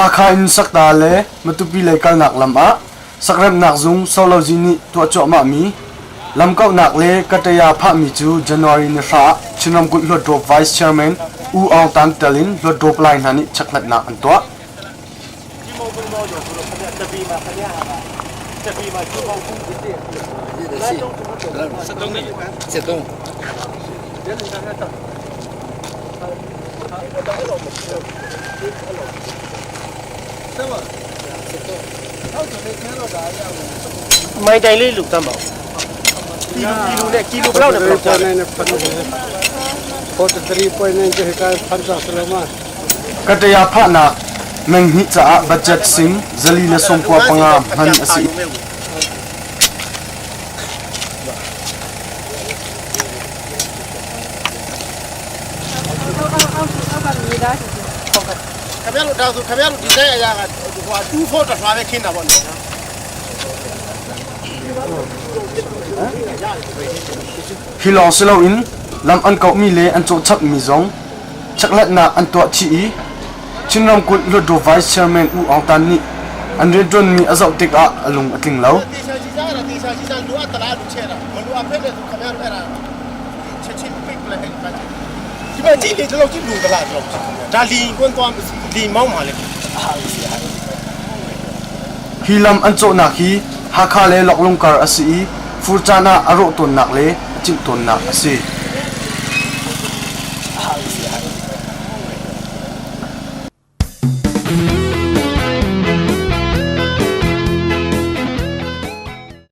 Hakha in Sakta le Matupi lei kalnak lam ah sakremhnak zung Solozi nih tuah cuahmahmi lamkauhnak le kataya phahmi cu January ni hra ah Chin ramkulh Hluttaw Vice Chairman U Aung Tan tel in Hluttaw palai hna nih chekhlatnak an tuah. Mai dai le lu tam bao. Kilo kilo ne kilo blau ne blau cha. Kataya phahnak meng hnih caah budget sing 495 hman a si. Hi lawng si loin lam an kauhmi le an cawhchapmi zong chekhlatnak an tuah chih i Chin ramkulh Hluttaw Vice Chairman U Aung Tan nih an rianṭuanmi a zoh tikah a lung a tling lo. Hi lam an cawhnak hi Hakha le Loklung kar a si i fur caan ah a rawh tawnnak le a cimh tawnnak a si.